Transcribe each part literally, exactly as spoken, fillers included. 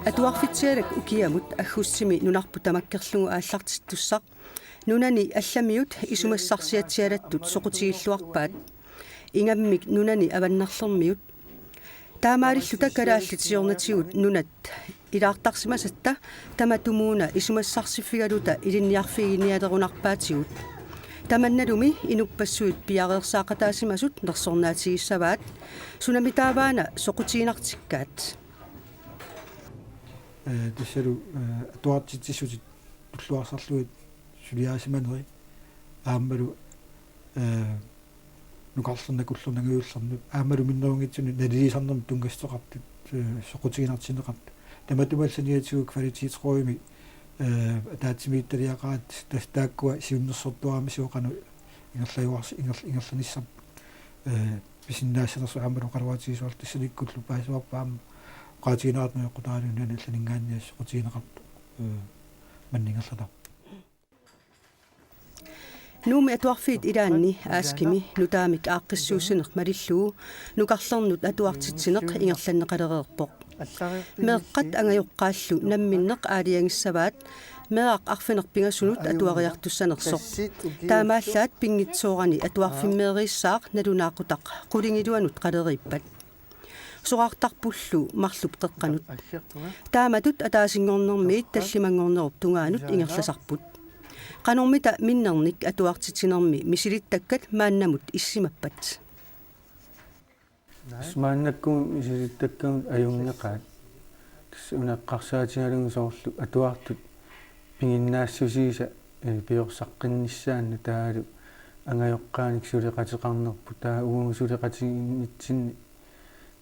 Atuarfitsialak ukiamut aggustimi nunarput tamakkerlugu aallartittussaq nunani allamiut isumassarsiatsialattut soqutigilluarpaat. Ingammik nunani avannarlermiut. Taamaalilluta kalaallit siornatigut nunat ilaartarsimasatta tamatumuuna isumassarsiffigaluta ilinniarfiginialerunarpaatigut. Tamannalumi inuppassuit piareersaaqataasimasut nersornaatigissavaat, sunamitaavaana soqutiginartikkaat. Ee, tassalu, ee, atuartitsissutit tulluarsarlugit suliarisimaneri aammalu, ee, nukarlerneq, akullerneq, angajullerneq aammalu minnerunngitsunik nalilisarnermut tunngassuteqartut, ee, soqutiginartinneqartut. Tamatuma saniatigut kvalitetsrådimi, ee, ataatsimiititaliaqaratta, tassa taakkua siunnersortuarami sooq qanoq ingerlajuars-, inger-, ingerlanissarput, ee, pisinnaassanersoq aammalu oqaloqatigisuarlu tassanikkullu paasivarput aamma oqaatigineqartut nunaqartutut nunani allaninngaanniit soqutigineqartut, ee, manna ingerlatarput. Nuummi atuarfiit ilaanni Aaskimi nutaamik aaqqissuussineq malillugu nukarlernut atuartitsineq ingerlanneqalereerpoq. Meeqqat angajoqqaallu namminneq aalajangissavaat meeraq arfineq-pingasunut atuariartussanersoq. Taamaallaat pinngitsoorani atuarfimmeeriissaaq nalunaaqutaq qulingiluanut qaleriippat. Soraartarpullu marlup qeqqanut. Taamatut ataasinngornermiit tallimanngornerup tungaanut ingerlasarput. Qanormita minnernik atuartitsinermi misilittakkat maannamut issimappat? Tassa maannakkumut misilittakkamut ajunngeqaat. Tassa una eqqarsaatigalugu soorlu atuartut piginnaassusiisa, ee, piorsaqqinnissaanik taavalu angajoqqaanik suleqateqarnerput, taava uagut suleqatigiinnitsinni,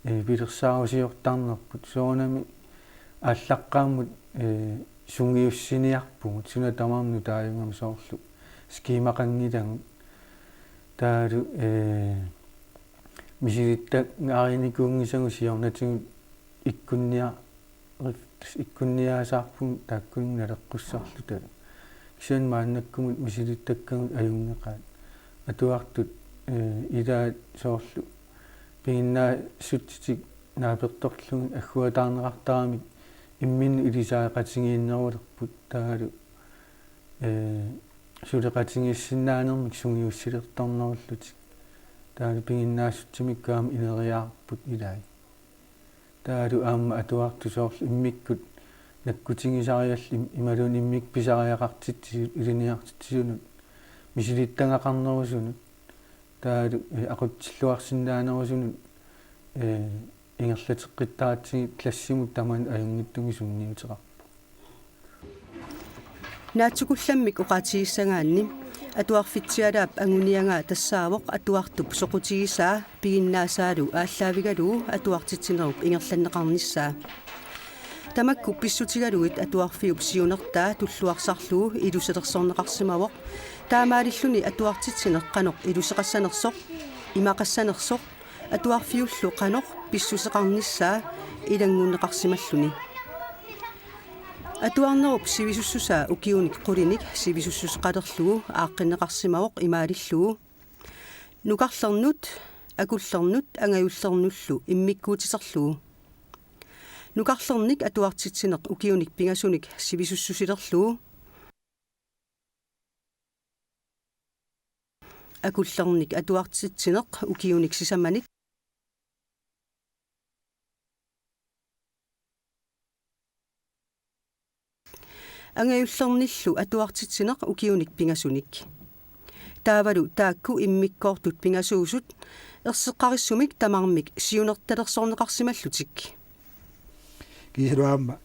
ee, pilersaarusiortarnerput, soorunami aallaqqaammut, ee, sungiussiniarpugut suna tamarmi nutaajugami soorlu skemaqanngilagut. Taavalu, ee, misilittakkarinikuunngisagut siornatigut ikkunnia-, ikkunniaasaarpugut taakkununnga naleqqussarlutalu. Kisianni maannakkumut misilittakkamut ajunngeqaat. Atuartut, ee, ilaat soorlu piginnaassutsitik naapertorlugit agguataarneqartaramik imminnut ilisariaqatigiinnerulerput taavalu, ee, suleqatigiissinnaanermik sungiussilertornerullutik. Taavalu piginnaassutsimikkut aamma ineriarput ilaat. Taavalu aamma atuartut soorlu immikkut nakkutigisariallit im-, imaluunniit immikkut pisariaqartitsisut ilinniartitsisunut misilittagaqarnerusunut. Taavalu, ee, aqutsilluarsinnaanerusunut, ee, ingerlateqqittaratsigit klassimut tamanut ajunngitsumik sunniuteqarpoq. Naatsukullammik oqaatigissagaanni Atuarfitsialaap anguniagaa tassaavoq atuartup soqutigisaa piginnaasaalu aallaavigalugu atuartitsinerup ingerlanneqarnissaa. Tamakku pissutigalugit atuarfiup siunertaa tulluarsarlugu ilusilersorneqarsimavoq, taamaalilluni atuartitsineq qanoq iluseqassanersoq, imaqassanersoq, atuarfiullu qanoq pissuseqarnissaa ilanngunneqarsimalluni. Atuarnerup sivisussusaa ukiunik qulinik sivisussuseqalerlugu aaqqinneqarsimavoq imaalillugu: nukarlernut, akullernut angajullernullu immikkuutiterlugu. Nukarlernik atuartitsineq ukiunik pingasunik sivisussusilerlugu. Akullernik atuartitsineq ukiunik sisamanik. Angajullernillu atuartitsineq ukiunik pingasunik. Taavalu taakku immikkoortut pingasuusut erseqqarissumik tamarmik siunertalersorneqarsimallutik. Kiisalu aamma,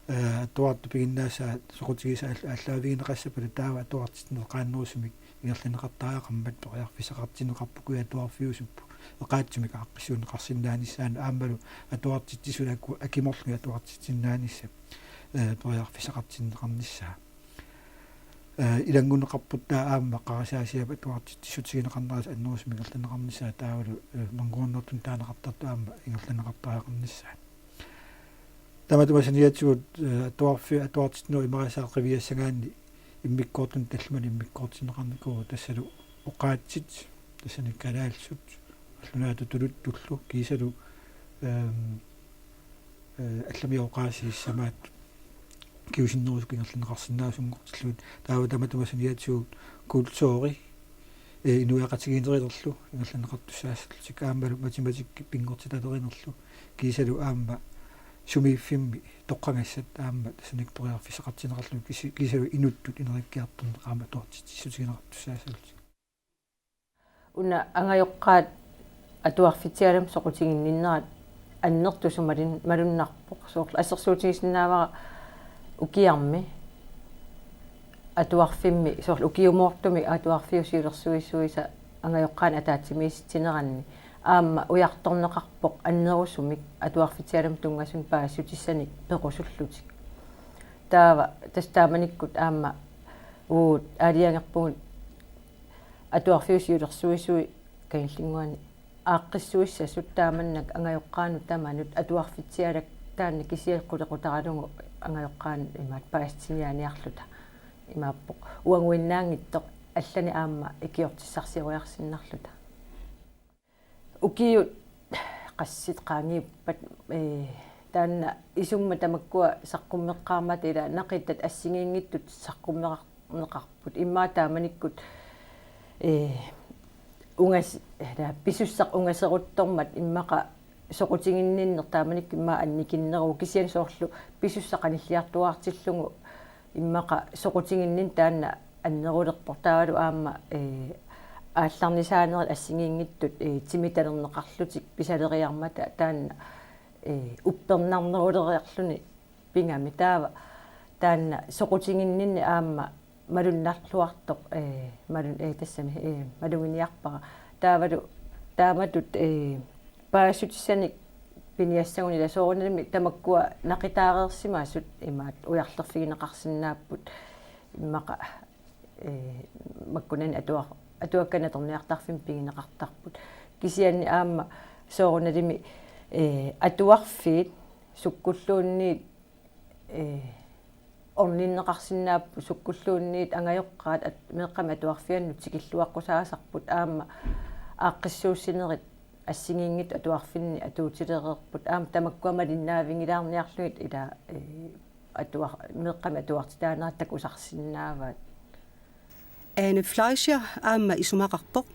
ee, atuartut piginnaasaat soqutigisaat aallaavigineqassappat taava atuartitsineq qaanerusumik ingerlanneqartariaqarmat periarfissaqartinneqarpoq, uku atuarfiusupput eqaatsumik aaqqissuunneqarsinnaanissaannut aammalu atuartitsisut aku-, akimorlugit atuartitsinnaanissaa, ee, periarfissaqartinneqarnissaa. Ee, ilanngunneqarpoq taava aamma qarasaasiap atuartitsissutigineqarnerata annerusumik ingerlanneqarnissaa taavalu, ee, manngornertun taaneqartartut aamma ingerlanneqartariaqarnissaat. Tamatuma saniatigut, ee, atuarfi-, atuartitsinerup imarisaa qiviassagaanni immikkoortunik tallimanik immikkoortinneqarnikuuvoq, tassalu oqaatsit, tassani kalaallisut, qallunaatut tuluttullu kiisalu, ehm, Ee, allamioqaasiissamaat kingusinnerusukkut ingerlanneqarsinnaasunngortillugit. Taava tamatuma saniatigut kulturi, ee, inuiaqatigiinnerulerlu ingerlanneqartussaassallutik aammalu matematikki pinngortitalerinerlu kiisalu aamma sumiiffimmi toqqagassat aamma tassani periarfissaqartinneqarluni kisi-, kiisalu inuttut ineriartorneq aamma atuartitsissutigineqartussaassallutik. Una angajoqqaat atuarfitsiallutik soqutiginninnerat annertusoq malun-, malunnarpoq, soorlu assersuutigisinnaavara ukiarmi atuarfimmi, soorlu ukiumoortumik atuarfiup siulersuisuisa angajoqqaanik ataatsimiisitsineranni aamma ujartorneqarpoq annerusumik atuarfitsiallutik tunngasunik paasissutissanik perusullutik. Taava tassa taamanikkut aamma uagut aalajangerpugut atuarfiup siulersuisui Kangerlunnguani aaqqissuissasut taamannak angajoqqaanut tamanut atuarfitsialak taanna kisiat qulequtaralugu angajoqqaanut imaat paasitsiniaaniarluta imaappoq uaguinnaanngitsoq allanik aamma ikiortissarsioriarsinnarluta. Ukiut qassit qaangiuppat, ee, taanna isummat tamakkua saqqummeqqaarmata ila naqittat assigiinngitsut saqqummeqarneqarput immaqa taamanikkut, ee, ungas-, ila pisussaq ungaseruttormat immaqa soqutiginninneq taamanikkut immaqa annikinneruvoq kisianni soorlu pisussaq qanilliartuaartillugu immaqa soqutiginninneq taanna annerulerpoq taavalu aamma, ee, aallarnisaanerit assigiinngitsut, ee, timitalerneqarlutik pisaleriarmata taanna, ee, uppernarneruleriarluni pigami taava taanna soqutiginninneq aamma malunnarluartoq, ee, malun-, ee, tassami, ee, maluginiarpara. Taavalu taamatut, ee, paasissutissanik piniassagunik ila soorunalimi tamakkua naqitaareersimasut imaat ujarlerfigineqarsinnaapput immaqa, ee, makkunani atuar-, atuakkanik atorniartarfimmik pigineqartarput. Kisianni aamma soorunalimi, ee, atuarfiit sukkulluunniit, ee, orninneqarsinnaapput sukkulluunniit angajoqqaat at-, meeqqamik atuarfiannut tikilluaqqusaasarput aamma aaqqissuussinerit assigiinngitsut atuarfinni atuutilereerput aamma tamakkua malinnaavigilaarniarlugit ila, ee, atuar-, meeqqamik atuartitaanerat takusarsinnaavaat. Ane Fleischer aamma isumaqarpoq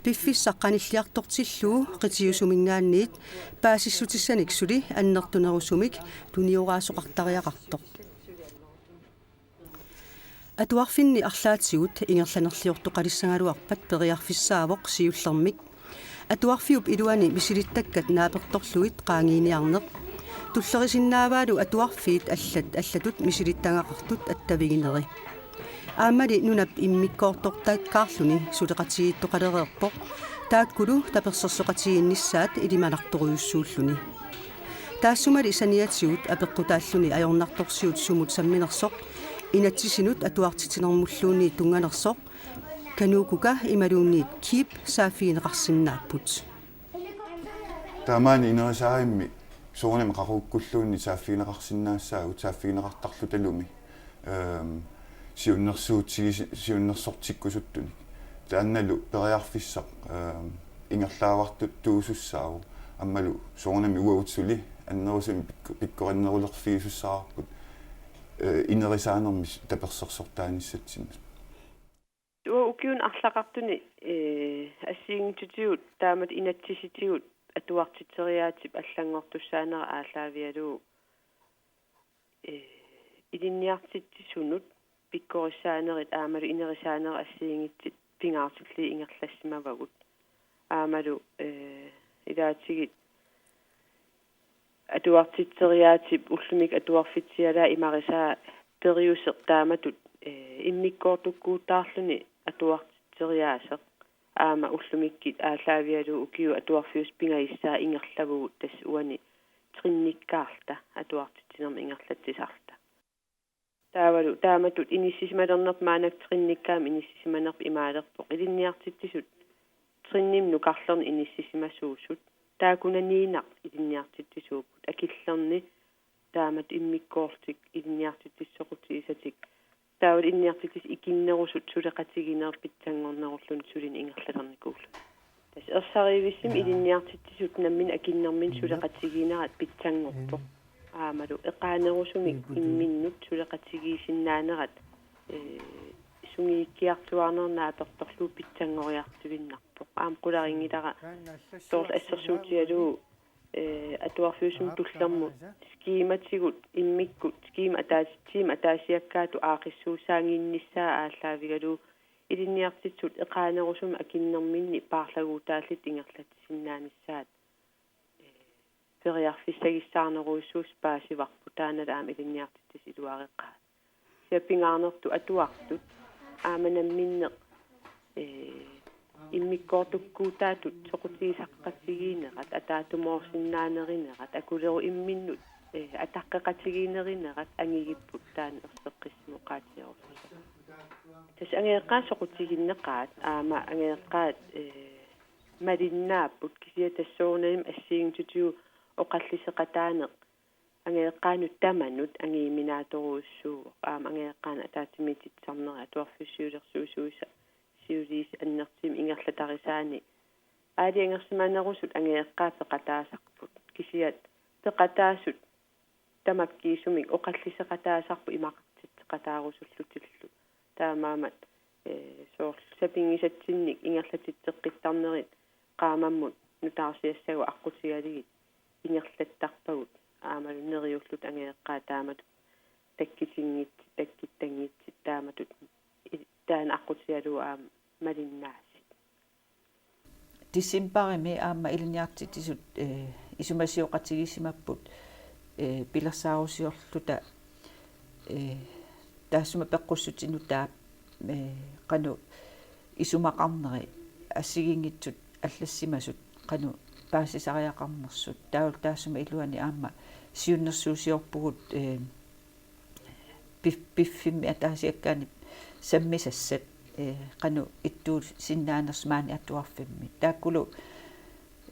piffissaq qanilliartortillugu qitiusuminngaanniit paasissutissanik suli annertunerusumik tunioraasoqartariaqartoq. Atuarfinni arlaatigut ingerlanerliortoqalissagaluarpat periarfissaavoq siullermik atuarfiup iluani misilittakkat naapertorlugit qaangiiniarneq. Tullerisinnaavaalu atuarfiit allat allatut misilittagaqartut attavigineri. Aammali nunap immikkoortortakkaarluni suleqatigiittoqalereerpoq. Taakkulu tapersersoqatigiinnissaat ilimanartorujussuulluni. Taassumali saniatigut apeqqutaalluni ajornartorsiut sumut samminersoq inatsisinut atuartitsinermulluunniit tunnganersoq Kanuukuka imaluunniit Kiip saaffigineqarsinnaapput. Taamaani inerisaarimmi soorunami qaqugukkulluunniit saaffigineqarsinnaassaagut saaffigineqartarlutalumi, ehm, siunnersuutigisi-, siunnersortikkusuttunik. Taannalu periarfissaq, ehm, ingerlaavartuusussaavoq aammalu soorunami uagut suli annerusumik pikko-, pikkorinnerulerfigisussaavarput, eh, inerisaanermi tapersersortaanissatsinnut. Uagut ukiuni arlaqartuni, ee, assigiinngitsutigut taamatut inatsisitigut atuartitseriaatsip allanngortussaanera aallaavigalugu, ee, ilinniartitsisunut pikkorissaanerit aammalu inerisaanerit assigiinngitsut pingaartillugit ingerlassimavagut. Aammalu, ee, ilaatigut atuartitseriaatsip ullumikkut atuarfitsialaa imarisaa periuseq taamatut, ee, immikkoortukkuutaarluni atuartitseriaaseq aamma ullumikkut aallaavigalugu ukiut atuarfiusut pingajussaat ingerlavugut tassa uani trinnikkaarluta atuartitsinermut ingerlatsisarluta. Taavalu taamatut inissisimalernerput maannakkut trinnikkaamik inissisimanerput imaalerpoq ilinniartitsisut trinnimik nukarlerni inissisimasuusut. Taakkunaniinnaq ilinniartitsisuupput akillerni taamatut immikkoortut ilinniartitsisut soqutigisatik. Taavalu ilinniartitsisut ikinnerusut suleqatigiinnerat pitsanngornerulluni sulineq ingerlalernikuulluni. Tassa ersarivissumik ilinniartitsisut nammineq akinnerminni suleqatigiinnerat pitsanngorpoq. Aammalu eqaanerusumik imminnut suleqatigiissinnaanerat, ee, sungiukkiartuaarneq naapertorlugu pitsanngoriartuinnarpoq. Aamma qularinngilara soorlu assersuutigalugu, ee, atuarfiusumik tullermut skematigut immikkut, skema ataatsip, skema ataasiakkaatut aaqqissuussaannginnissaa aallaavigalugu ilinniartitsisut eqaanerusumik akunnerminni paarlaguutaallutik ingerlatsisinnaanissaat, ee, periarfissagissaarnerujussuusoq paasivarput, taanna aamma ilinniartitsisut iluareqaat. Kisianni pingaarnertut atuartut aamma namminneq, ee, immikkoortukkuutaatut soqutigisaqaqatigiinnerat, ataatsimoorsinnaanerinerat, akuleruk imminnut, ee, ataqqeqatigiinnerinerat angigipput, taanna erseqqissumik oqaatigerussasoq. Tassa angajoqqaat soqutiginneqaat aamma angajoqqaat, ee, malinnaapput, kisianni tassa soorunami assigiinngitsutigut oqalliseqataaneq angajoqqaanut tamanut angujuminaatorujussuuvoq. Aamma angajoqqaanut ataatsimiititsisarneri atuarfiup siulersuisuisa siuliisa annertuumik ingerlatarisaanni aalajangersimanerusut angajoqqaat peqataasarput. Kisianni peqataasut tamakkiisumik oqalliseqataasarput imaqartitseqataarusullutillu. Taamaammat, ee, soorlu sapinngisatsinnik ingerlatitseqqittarnerit qaammammut nutaarsiassagut aqqutigalugit ingerlattarpagut, aammalu neriullutik angajoqqaat taamatut takkutinngitsut, takkuttanngitsut taamatut i-, taanna aqqutigalugu aamma malinnaasut. Decembarimi aamma ilinniartitsisut, ee, isumasioqatigiissimapput, ee, pilersaarusiorluta, ee, taassuma peqqussutsinut nutaaq, ee, qanoq isumaqarneri, assigiinngitsut allassimasut qanoq paasisariaqarnersut. Taavalu taassuma iluani aamma siunnersuusiorpugut, ee, pif-, piffimmi ataasiakkaani sammisassat, ee, qanoq ittuusinnaanersut maani atuarfimmi. Taakkulu,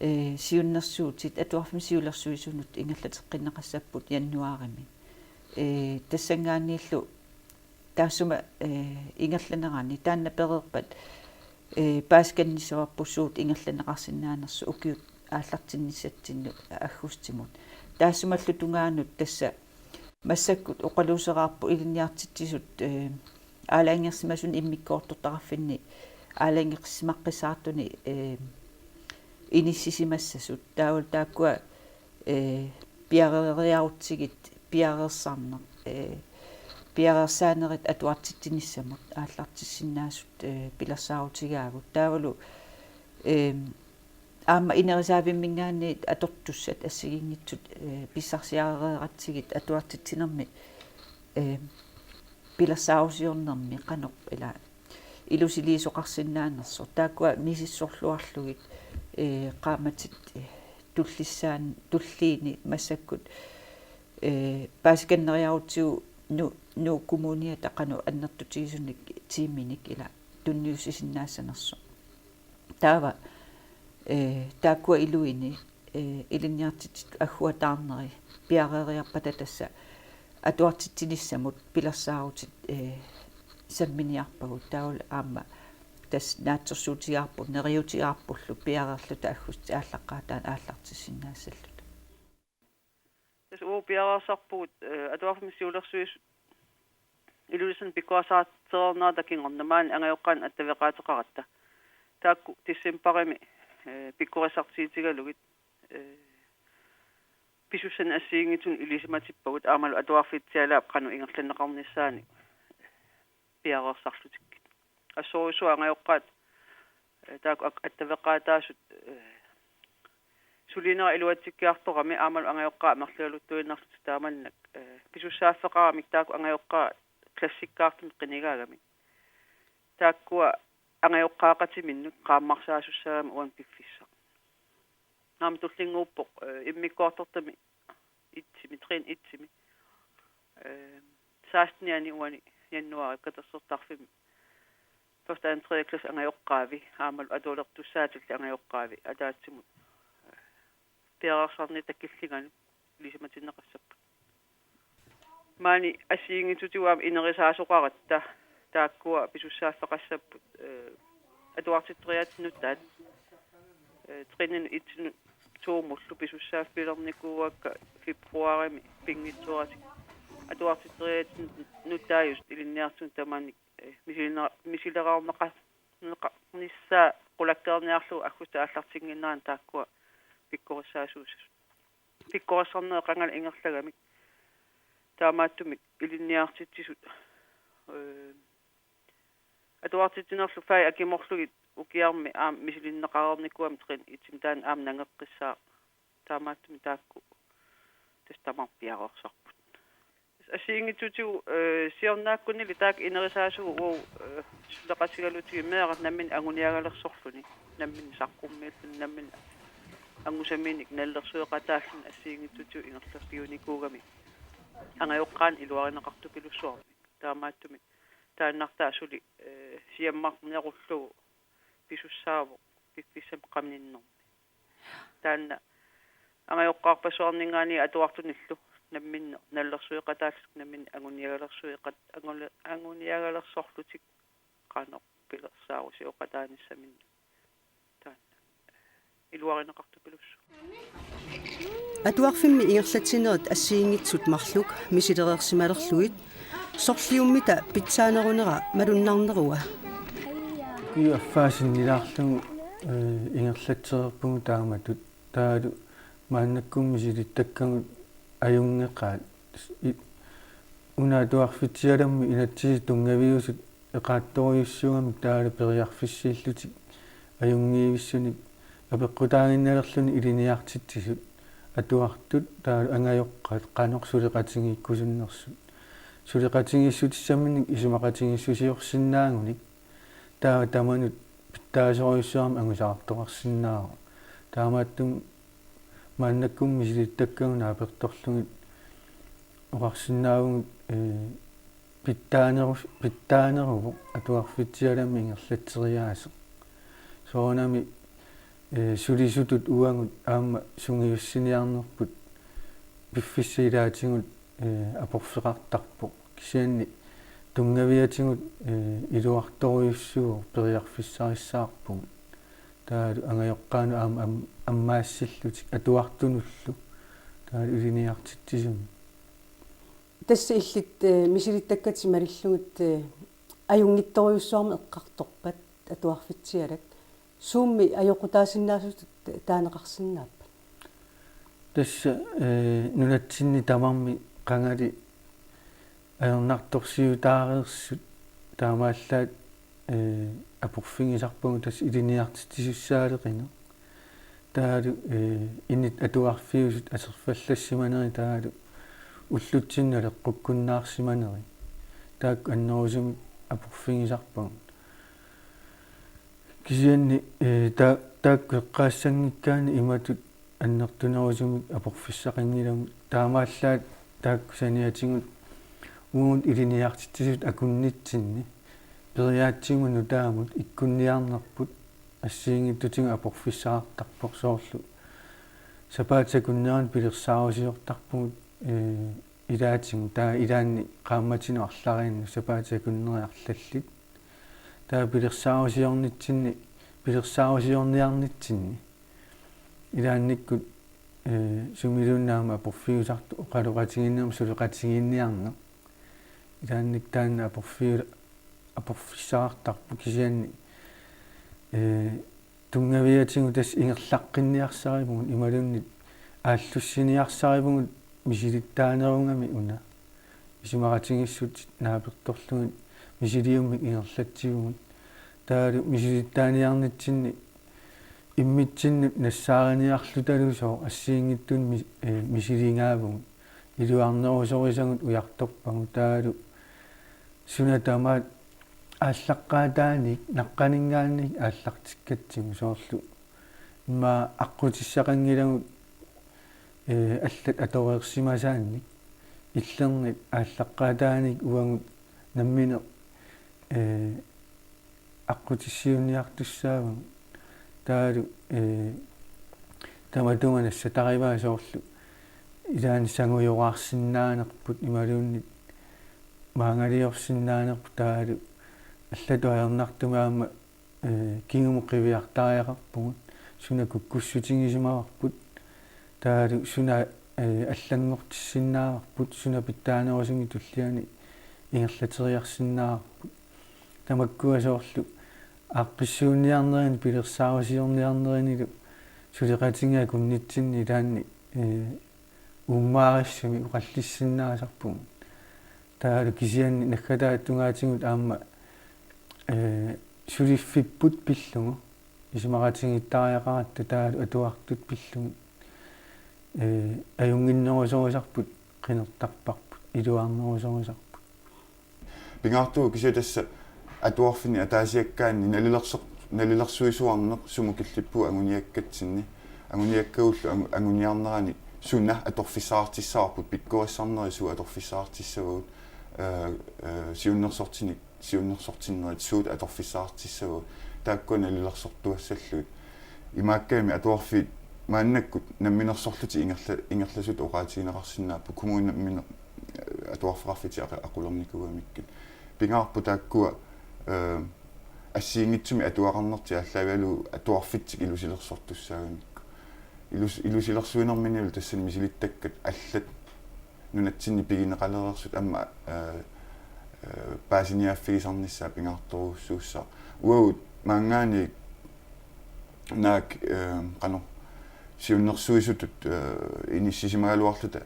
ee, siunnersuutit atuarfimmi siulersuisunut ingerlateqqinneqassapput januaarimi. Ee, tassanngaanniillu taassuma, ee, ingerlanerani taanna pereerpat, ee, paasikannissavarput suut ingerlanneqarsinnaanersut ukiut aallartinnissatsinnut aggustimut. Taassumalu tungaanut tassa massakkut oqaluuseraarput ilinniartitsisut, ee, aalajangersimasunut immikkoortortaqarfinni aalajangersimaqqissaartuni, ee, inissisimassasut. Taavalu taakkua, ee, piareeriarutsigit piareersarneq, ee, piareersaanerit atuartitsinissamut aallartissinnaasut, ee, pilersaarutigaagut. Taavalu, ee, aamma inerisaavimminngaanniit atortussat assigiinngitsut, ee, pissarsiareeratsigit atuartitsinermi, ee, pilersaarusiornermi qanoq ila ilusiliisoqarsinnaanersoq. Taakkua misissorluarlugit, ee, qaammatit, ee, tullissaan-, tulliini massakkut, ee, paasikanneriarutsigu Nu-, Nuuk Kommuniata qanoq annertutigisunik tiiminik ila tunniussisinnaassanersoq. Taava, ee, taakkua iluini, ee, ilinniartitsisut agguataarneri piareeriarpata tassa atuartitsinissamut pilersaarutit, ee, samminiarpagut. Taavalu aamma tassa naatsorsuutigaarput, neriuutigaarpullu piareerluta aggustip aallaqqaataani aallartissinnaassalluta. Tassa uagut piareersarpugut, ee, atuarfimmi siulersuisut Ilulissani pikkorissaartereernerata kingorna maani angajoqqaanut attaveqaateqaratta. Taakku decembarimi, ee, pikkorissartigitigalugit, ee, pisussanik assigiinngitsunik ilisimatippagut aammalu atuarfitsialaap qanoq ingerlanneqarnissaanik piareersarlutikkit. Assorujussuaq angajoqqaat, ee, taakku ak-, attaveqaataasut, ee, sulinerat iluatsikkiartorami aammalu angajoqqaat amerligaluttuinnarlutik taamannak, ee, pisussaaffeqaramik taakku angajoqqaat klassikkaartumik qinigaagamik. Taakkua angajoqqaaqatiminnut qaammarsaasussaagami uani piffissaq. Aamma tullinnguuppoq, ee, immikkoortortami etsimi, trin etsimi. Ee, sekstenianni uani januaarip katersortarfimmi første, anden, tredje klasse angajoqqaavi, aammalu atualertussaatillit angajoqqaavi, ataatsimut, ee, piareersarnitta killinganut ilisimatinneqassapput. Maani assigiinngitsutigut aamma inerisaasoqaratta, taakkua pisussaaffeqassapput, ee, atuartittoriaatsinut taat, ee, trininut etsinut to-mullu pisussaaffilernikuuakka februarimi pinngitsooratik atuartitseriaatsini nutaajusut ilinniartitsisut tamanit, eh, misilinera-, misilereerneqa-, neqarnissaa qulakkeerniarlugu aggustip aallartinnginnerani taakkua pikkorissaasuussasut. Pikkorissarneq qangali ingerlagamik. Taamaattumik ilinniartitsisut, eh, atuartitsinerlu fagit akimorlugit ukiarmi aamma misilinneqareernikuugami trin et-imi taanna aamma nangeqqissaaq. Taamaattumik taakku tassa tamarmik piareersarput. Assigiinngitsutigut, eh, siornaakkunnilu taakku inerisaasugut uagut, eh, suleqatigalugit meeraq nammineq anguniagalersorluni, nammineq saqqummiilluni, nammineq angusaminik nalilersueqataalluni assigiinngitsutigut ingerlapiunikuugami angajoqqaanut iluarineqartupilussuarmik. Taamaattumik taannartaa suli, eh, siammarnerullugu pisussaavoq piffissami qaninnermi. Taanna angajoqqaarpassuarninngaanniit atuartunillu namminneq nalilersueqataallutik, namminneq anguniagalersueqat-, angula-, anguniagalersorlutik qanoq pilersaarusioqataanissaminnik. Taanna iluarineqartupilussuuvoq. Atuarfimmi ingerlatsinerit assigiinngitsut marluk misilereersimalerlugit sorliummita pitsaanerunera malunnarnerua. Ukiut affaat sinnilaarlugu, eh, ingerlatsereerpugut taamatut, taavalu maannakkut misilittakkagut ajunngeqaat. I-, una atuarfitsialammi inatsisit tunngaviusut eqaattorujussuugamik taavalu periarfissiillutik ajunngivissunik apeqqutaaginnalerluni ilinniartitsisut, atuartut taavalu angajoqqaat qanoq suleqatigiikkusunnersut. Suleqatigiissutissaminnik isumaqatigiissusiorsinnaagunik taava tamanut pitsaasorujussuarmik angusaqartoqarsinnaavoq. Taamaattumik maannakkut misilittakkagut naapertorlugit oqarsinnaavugut, eh, pitsaaneru-, pitsaaneruvoq atuarfitsialammi ingerlatseriaaseq. Soorunami, eh, sulisutut uagut aamma sungiussiniarnerput piffissap ilaatigut, eh, aporfeqartarpoq. Kisianni tunngaviatigut, eh, iluartorujussuuvoq, periarfissarissaarpugut. Taavalu angajoqqaanut aamma am-, ammaassillutik atuartunullu. Taavalu ilinniartitsisumik. Tassa illit, eh, misilittakkatit malillugit, eh, ajunngitsorujussuarmik eqqartorpat atuarfitsialak. Suummi ajoqutaasinnaasutut taaneqarsinnaappat? Tassa, eh, nunatsinni tamarmi qangali ajornartorsiutaareersut taamaallaat, eh, aporfigisarpagut tassa ilinniartitsisussaaleqineq. Taavalu, eh, init atuarfiusut aserfallassimanerit taavalu ullutsinnut naleqqukkunnaarsimanerit. Taakku annerusumik aporfigisarpagut. Kisianni, eh, ta-, taakku eqqaassanngikkaanni imatut annertunerusumik aporfissaqanngilagut. Taamaallaat taakku saniatigut uagut ilinniartitsisut akunnitsinni periaatsimut nutaamut ikkunniarnerput assigiinngitsutigut aporfissaqartarpoq, soorlu sapaatip akunnerani pilersaarusiortarpugut, eh, ilaatigut, taava ilaanni qaammatinut arlariinnut sapaatip akunneri arlallit. Taava pilersaarusiornitsinni, pilersaarusiorniarnitsinni ilaannikkut, eh, sumiluunniit aamma aporfiusartut oqaloqatigiinnermik suleqatigiinniarneq. Ilaannikkut taanna aporfiu-, aporfissaqartarpoq, kisianni, eh, tunngaviatigut tassa ingerlaqqinniarsarivugut imaluunniit aallussiniarsarivugut misilittaanerugami una. Isumaqatigiissutit naapertorlugit misiliummik ingerlatsivugut. Taavalu misilittaaniarnitsinni immitsinnut nassaariniarlutalu sooq assigiinngitsunik mi-, eh, misiligaavugut. Iluarnerusorisagut ujartorpagut, taavalu suna tamaat aallaqqaataaniit naqqaninngaanniit aallartikkatsigu, soorlu immaqa aqqutissaqanngilagut, eh, allat atoreersimasaannik, illernit aallaqqaataaniit uagut nammineq, eh, aqqutissiuunniartussaavagut. Taavalu, eh, tamatuma nassatarivaat, soorlu ilaanni sangujoraarsinnaanerput imaluunniit maangaliorsinnaanerput, taavalu allatut ajornartumik aamma, eh, kingumut qiviartariaqarpugut, suna kukkussutigisimavarput, Taavalu suna, eh, allanngortissinnaavarput, suna pitsaanerusumik tulliani ingerlateriarsinnaavarput. Tamakkua soorlu aaqqissuunniarnerini pilersaarusiorniarnerinilu suleqatigiit akunnitsinni ilaanni, eh, uummaarissumik oqallissinnaasarpugut. Taavalu kisianni naggataata tungaatigut aamma, eh, suliffipput pillugu isumaqatigiittariaqaratta taavalu atuartut pillugit, eh, ajunnginnerusorusarput, qinertarparput, iluarnerusorusarput. Pingaartuuvoq kisianni tassa atuarfinni ataasiakkaanni nalilersoq-, nalilersuisuarneq sumut killippugut anguniakkatsinni. Anguniakkagullu angu-, anguniarnerani suna atorfissaqartissavarput, pikkorissarnerit suut atorfissaqartissavagut, eh, eh, siunnersortinik, siunnersortinnerit suut atorfissaqartissavagut. Taakkua nalilersortuassallugit. Imaakkami atuarfiit maannakkut namminersorlutik ingerla-, ingerlasut oqaatigineqarsinnaapput kommunit nammineq, eh, atuarfeqarfitik aqu-, aqulernikuugamikkit. Pingaarpoq taakkua, eh, assigiinngitsumik atuaqarnertik aallaavigalugu atuarfitsik ilusilersortussaagamikku. Ilus-, ilusilersuinerminilu tassani misilittakkat allat nunatsinni pigineqalereersut aamma, eh, eh, paasiniaaffigisarnissaat pingaartorujussuussaaq. Uagut maanngaanniit naak, eh, qanoq siunnersuisutut, eh, inissisimagaluarluta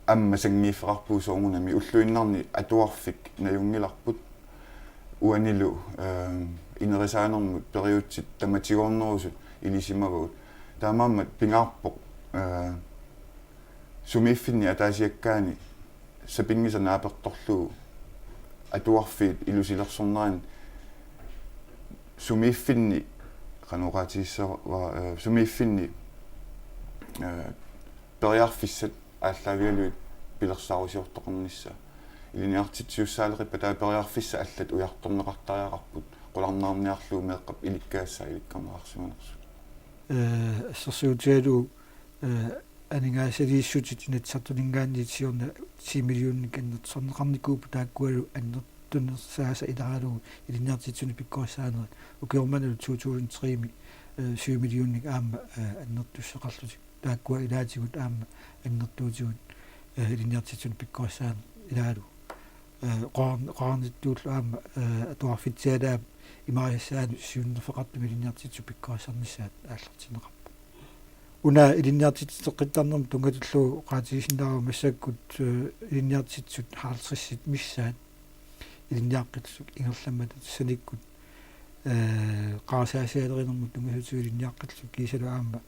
aamma sanngiiffeqarpugut soorunami ulluinnarni atuarfik najunngilarput uanilu, eh, inerisaanermut periutsit tamatigoornerusut ilisimavagut. Taamaammat pingaarpoq, eh, sumiiffinni ataasiakkaani sapinngisaq naapertorlugu atuarfiit ilusilersorneranni sumiiffinni qanoq oqaatigissavara, eh, sumiiffinni, eh, periarfissat aallaavigalugit pilersaarusiortoqarnissaa. Ilinniartitsisussaaleqippat taava periarfissat allat ujartorneqartariaqarput, qularnaarniarlugu meeqqap ilikkagassaa ilikkarneqarsimanersut. Eh, assersuutigalugu, eh, aningaasaliissutit Inatsisartuninngaanniit siorna ti millioninik annertuneqarnikuupput taakkualu annertunersaasa ilaaralugu ilinniartitsisunut pikkorissaanerit. Ukioq mannalu to tusind tre-mi, eh, syv millioninik aamma, eh, annertussaqarlutik. Taakkua ilaatigut aamma annertuutigut, eh, ilinniartitsisunut pikkorissaanerit ilaalu. Eh, oqar-, oqarnittullu aamma, eh, atuarfitsialaap imarisassaanut siunnerfeqartumik ilinniartitsisut pikkorissarnissaat aallartinneqarpoq. Una ilinniartitsiteqqittarnermut tunngatillugu oqaatigisinnaavara massakkut, eh, ilinniartitsisut halvtredsit missaat ilinniaqqillutik ingerlammata tassanikkut, eh, qarasaasialerinermut tunngasutigut ilinniaqqillutik kiisalu aamma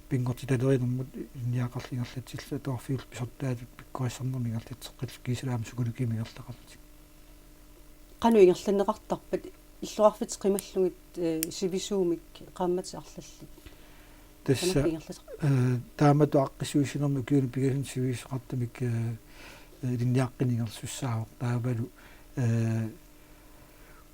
pinngortitalerinermut ilinniagaqarlutik ingerlatsillutik atuarfiullu pisortaatut pikkorissarnermik ingerlatseqqillutik kiisalu aamma psykologimik ingerlaqarlutik. Qanoq ingerlanneqartarpat illoqarfitit qimallugit, eh, sivisuumik qaammatit arlallit? Tassa, qanoq ingerlasoq? Eh, taamatut aaqqissuussinermi ukiuni pingasuni sivissoqartumik, eh, eh, ilinniaqqinneq ingerlasussaavoq taavalu, eh,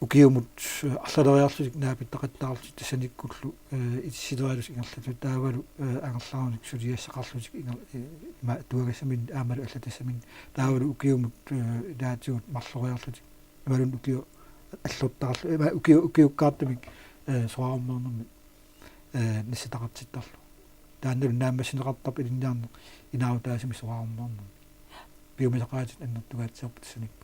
ukiumut, eh, arlaleriarlutik naapittaqattaarlutik tassanikkullu, eh, itissilerialutik ingerlattut taavalu, eh, angerlarunik suliassaqarlutik inger-, eh, ima atuagassaminnit aammalu allatassaminnik taavalu ukiumut, eh, ilaatigut marloriarlutik imaluunniit ukiut allortarlu-, ima ukiu-, ukiukkaartumik, eh, soraarummeernermik, eh, nassataqartittarlugu. Taannalu naammassineqartarpoq ilinniarneq inaarutaasumik soraarummeernermik. Piumasaqaatit annertugaatsiarput tassaniippoq.